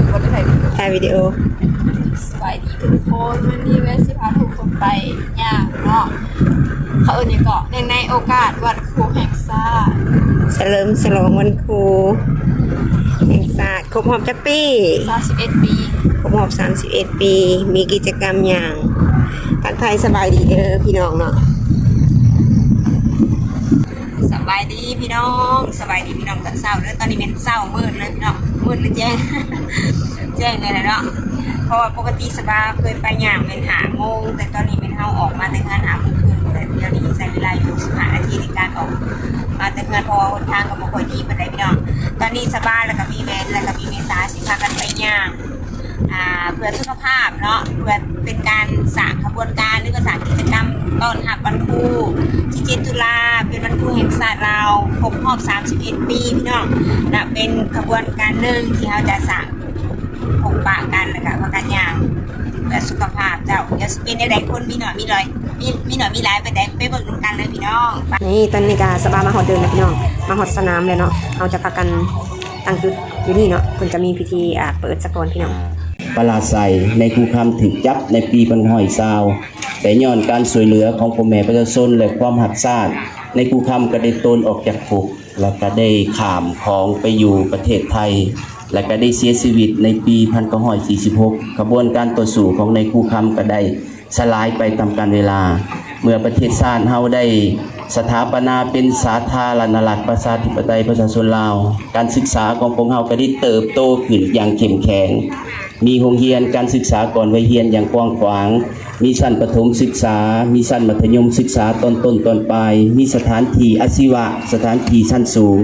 ບໍ່ໄດ້ຖ່າຍວິດີໂອ ຖ່າຍວິດີໂອ. ສະບາຍດີທຸກຄົນ, ມື້ນີ້ແວ່ຊິພາທຸກຄົນໄປຍ່າງເນາະ, ເຂົາເອີ້ນຫຍັງເກາະ ເນື່ອງໃນໂອກາດວັນຄູແຫ່ງຊາດ ສະເຫຼີມສະຫຼອງວັນຄູແຫ່ງຊາດ ຄົບຮອບຈັກປີ? ສາມສິບເອັດປີ. ຄົບຮອບສາມສິບເອັດປີ ມີກິດຈະກຳຫຍັງ? ທັກທາຍສະບາຍດີເດີພີ່ນ້ອງເນາະ. ສະບາຍດີພີ່ນ້ອງ, ສະບາຍດີພີ່ນ້ອງຕອນເຊົ້າເດີ. ຕອນນີ້ແມ່ນເຊົ້າມືດເລີຍພີ່ນ້ອງ, ມືດຫຼືແຈ້ງ? ແຈ້ງເລີຍແຫຼະເນາະ, ເພາະວ່າປົກກະຕິສະບາເຄີຍໄປຍ່າງແມ່ນຫ້າໂມງ, ແຕ່ຕອນນີ້ແມ່ນເຮົາອອກມາແຕ່ເຮືອນຫ້າໂມງເຄິ່ງແລ້ວ. ດຽວນີ້ໃຊ້ເວລາຢູ່ສິບຫ້ານາທີໃນການອອກມາແຕ່ເຮືອນ, ເພາະວ່າຫົນທາງກໍບໍ່ຄ່ອຍດີປານໃດພີ່ນ້ອງ. ຕອນນີ້ສະບາ ແລ້ວກໍມີແວ່ນ ແລ້ວກໍມີເມສາ ຊິພາກັນໄປຍ່າງ ອ່າ ເພື່ອສຸຂະພາບເນາະ, ເພື່ອເປັນການສ້າງຂະບວນການ ຫຼືວ່າສ້າງກິດຈະກຳຕ້ອນຮັບວັນຄູທີເຈັດຕຸລາ ເປັນວັນຄູແຫ່ງຊາດລາວ ຄົບຮອບສາມສິບເອັດປີ ພີ່ນ້ອງ, ແລະ ເປັນຂະບວນການໜຶ່ງທີ່ເຮົາຈະສ້າງພົບປະກັນ ແລ້ວກະພາກັນຍ່າງເພື່ອສຸຂະພາບເຈົ້າ. ດຽວຊິເປັນແນວໃດ ຄົນມີໜ້ອຍມີຫຼາຍ ມີ ມີໜ້ອຍມີຫຼາຍປານໃດ ໄປເບິ່ງນຳກັນເລີຍພີ່ນ້ອງ. ນີ້ ຕອນນີ້ກະສະບາມາຮອດເດີ່ນແລ້ວພີ່ນ້ອງ, ມາຮອດສະໜາມແລ້ວເນາະ, ເຮົາຈະພາກັນ ຕັ້ງຈຸດຢູ່ນີ້ເນາະ, ເພິ່ນຈະມີພິທີ ອ່າ ເປີດສາກ່ອນພີ່ນ້ອງ. ປະລາໄຊ ນາຍຄູຄຳຖືກຈັບໃນປີພັນເກົ້າຮ້ອຍຊາວ ແຕ່ຍ້ອນການຊ່ວຍເຫຼືອຂອງພໍ່ແມ່ປະຊາຊົນ ແລະ ຄວາມຮັກຊາດ, ນາຍຄູຄຳກໍໄດ້ໂຕນອອກຈາກຄຸກ ແລະ ກໍໄດ້ຂ້າມຂອງໄປຢູ່ປະເທດໄທ ແລະ ກໍໄດ້ເສຍຊີວິດໃນປີພັນເກົ້າຮ້ອຍສີ່ສິບຫົກ. ຂະບວນການຕໍ່ສູ້ຂອງນາຍຄູຄຳກໍໄດ້ ສະຫຼາຍໄປຕາມການເວລາ. ເມື່ອປະເທດຊາດເຮົາໄດ້ສະຖາປະນາເປັນສາທາລະນະລັດ ປະຊາທິປະໄຕ ປະຊາຊົນລາວ, ການສຶກສາຂອງພວກເຮົາກໍໄດ້ເຕີບໂຕຂຶ້ນຢ່າງເຂັ້ມແຂງ. ມີໂຮງຮຽນການສຶກສາກ່ອນໄວຮຽນຢ່າງກວ້າງຂວາງ, ມີຊັ້ນປະຖົມສຶກສາ, ມີຊັ້ນມັດທະຍົມສຶກສາຕອນຕົ້ນຕອນປາຍ, ມີສະຖານທີ່ອາຊີວະ, ສະຖານທີ່ຊັ້ນສູງ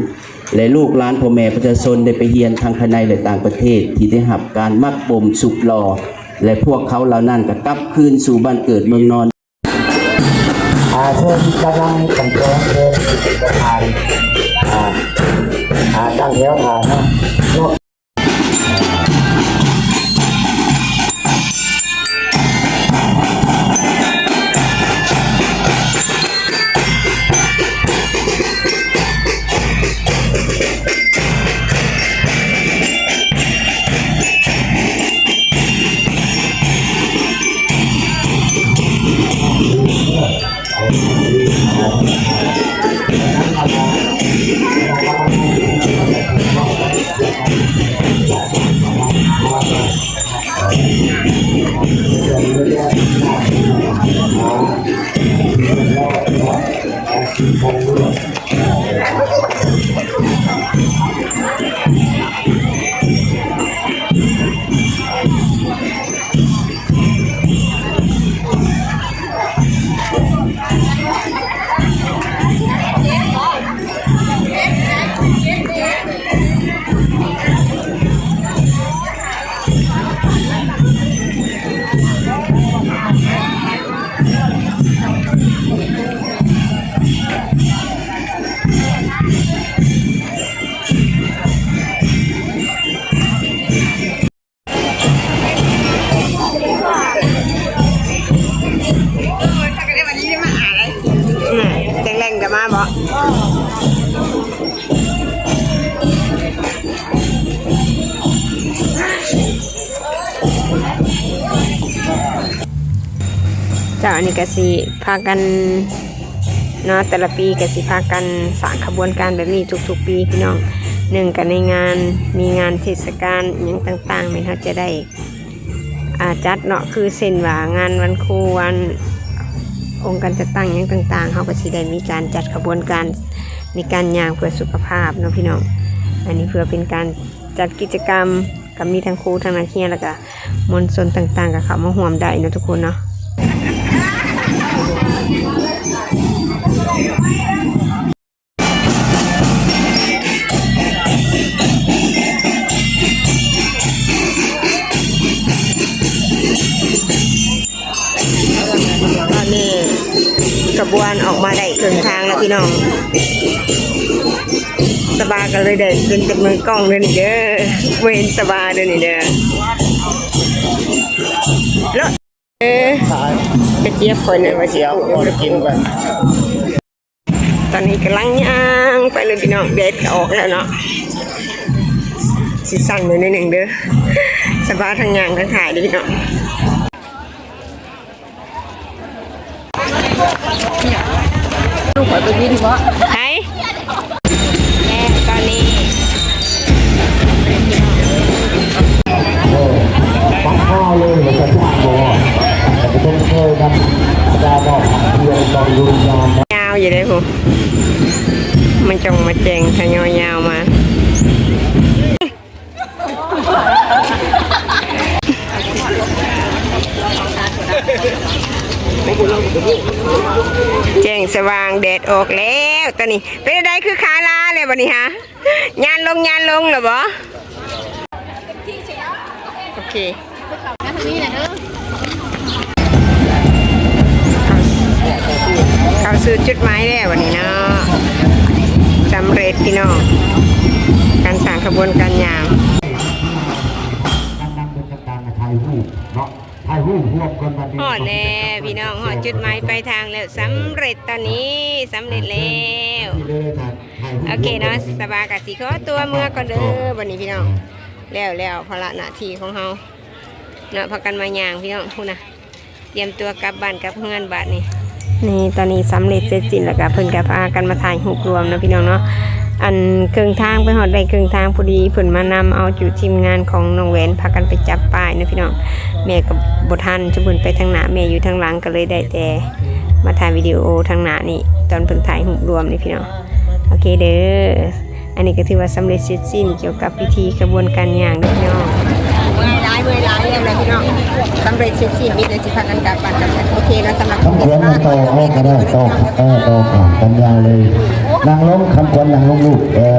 ແລະ ລູກຫຼານພໍ່ແມ່ປະຊາຊົນໄດ້ໄປຮຽນທັງພາຍໃນ ແລະ ຕ່າງປະເທດ ທີ່ໄດ້ຮັບການໝັກບົ່ມຊຸບຫຼໍ່ ແລະ ພວກເຂົາເຫຼົ່ານັ້ນກໍກັບຄືນສູ່ບ້ານເກີດເມືອງນອນ. ອ່າ ເຊີນກຳລັງຕັ້ງແຖວເດີນປະທານ ອ່າ ອ່າ ຕັ້ງແຖວທ່າເນາະ. ອືມ ແລງໆ ກໍມາບໍ? ເຈົ້າ ອັນນີ້ກໍຊິພາກັນເນາະ ແຕ່ລະປີກໍຊິພາກັນສ້າງຂະບວນການແບບນີ້ທຸກໆປີພີ່ນ້ອງ. ໜຶ່ງກໍໃນງານ ມີງານເທດສະການອີ່ຫຍັງຕ່າງໆ ແມ່ນເຮົາຈະໄດ້ ອ່າ ຈັດເນາະ ຄືເຊັ່ນວ່າງານວັນຄູ ວັນອົງການຈັດຕັ້ງຫຍັງຕ່າງໆ ເຮົາກໍຊິໄດ້ມີການຈັດຂະບວນການໃນການຍ່າງເພື່ອສຸຂະພາບເນາະພີ່ນ້ອງ. ອັນນີ້ເພື່ອເປັນການຈັດກິດຈະກຳ ກໍມີທັງຄູ ທັງນັກຮຽນ ແລ້ວກໍມວນຊົນຕ່າງໆ ກໍເຂົ້າມາຮ່ວມໄດ້ເນາະທຸກຄົນເນາະ. ຕອນນີ້ຂະບວນອອກມາໄດ້ເຄິ່ງທາງແລ້ວພີ່ນ້ອງ. ສະບາກໍເລີຍໄດ້ເປັນແຕ່ມືກ້ອງເດີນີ້ເດີ, ບໍ່ເຫັນສະບາເດີນີ້ເດີ. ເອີ ກະຈຽບຂ້ອຍນັ້ນວ່າຊິ ຕອນນີ້ກຳລັງຍ່າງໄປເລີຍພີ່ນ້ອງ, ແດດກໍອອກແລ້ວເນາະ. ຊິສັ່ນໜ້ອຍໜຶ່ງເດີ ສະບາຍທັງຍ່າງທັງຖ່າຍເດີພີ່ນ້ອງ. ລູກຂ້ອຍໄປບິນບໍ່? ໃຜ? ແລະຕອນນີ້ ເອີ ປັກຂ້າວເລີຍ ແລ້ວກໍຈ້າງບໍ່ ແລ້ວກໍເບິ່ງໂຊກັນ ດາວດອກ ເພື່ອນຕ້ອງລຸ້ນຍາມ ຍາວຢູ່ເດ້ພຸ້ນ ມັນຈອງມາແຈ້ງ ທະຍອຍຍາວມາ. ແຈ້ງສະຫວ່າງ ແດດອອກແລ້ວຕອນນີ້. ເປັນໃດ ຄືຂາລາແລ້ວບັດນີ້ຫາ? ຍານລົງ ຍານລົງແລ້ວບໍ່? ໂອເຄ ເຂົ້າ ເຂົ້າສູ່ຈຸດໝາຍແລ້ວບັດນີ້ເນາະ ສຳເລັດພີ່ນ້ອງ ການສ້າງຂະບວນການຍ່າງ. ການນຳເປັນການຖ່າຍຮູບເນາະ ຖ່າຍຮູບຮ່ວມກັນບັດນີ້ ຮອດແລ້ວພີ່ນ້ອງ ຮອດຈຸດໝາຍປາຍທາງແລ້ວ ສຳເລັດຕອນນີ້ ສຳເລັດແລ້ວ. ໂອເຄເນາະ ສະບາຍກະຊິຂໍຕົວເມືອກ່ອນເດີບັດນີ້ພີ່ນ້ອງ ແລ້ວ ແລ້ວພາລະໜ້າທີ່ຂອງເຮົາເນາະ ພາກັນມາຍ່າງພີ່ນ້ອງ ພຸ້ນນະ ຕຽມຕົວກັບບ້ານກັບເຮືອນບາດນີ້. ນີ້ຕອນນີ້ສຳເລັດເສັດສິ້ນແລ້ວກະ ເພິ່ນກະພາກັນມາຖ່າຍຮູບລວມເນາະພີ່ນ້ອງເນາະ. ອັນເຄິ່ງທາງ ໄປຮອດໄດ້ເຄິ່ງທາງພໍດີ ເພິ່ນມານຳເອົາຈຸທີມງານຂອງນ້ອງແຫວນ ພາກັນໄປຈັບປ້າຍເນາະພີ່ນ້ອງ. ແມ່ກໍບໍ່ທັນ ຊຸມເພິ່ນໄປທາງໜ້າ ແມ່ຢູ່ທາງຫຼັງ ກໍເລີຍໄດ້ແຕ່ມາຖ່າຍວິດີໂອທາງໜ້ານີ້ ຕອນເພິ່ນຖ່າຍຮູບລວມນີ້ພີ່ນ້ອງ. ໂອເຄເດີ ອັນນີ້ກໍຖືວ່າສຳເລັດເສັດສິ້ນກ່ຽວກັບພິທີຂະບວນການຍ່າງເດີພີ່ນ້ອງ. ເມື່ອຍຫຼາຍ ເມື່ອຍຫຼາຍແລ້ວນະພີ່ນ້ອງ ສຳເລັດເສັດສິ້ນ ມີແຕ່ຊິພາກັນກັບບ້ານກັບເຮືອນ. ໂອເຄເນາະ ສຳລັບຄລິບນີ້ ຄຳຂວັນຕໍ່ ເອີ ກໍໄດ້ ຕໍ່ ເອີ ຕໍ່ກັນຍາວເລີຍ. ນັ່ງລົງ ຄຳຂວັນ ນັ່ງລົງລູກ ເອີ.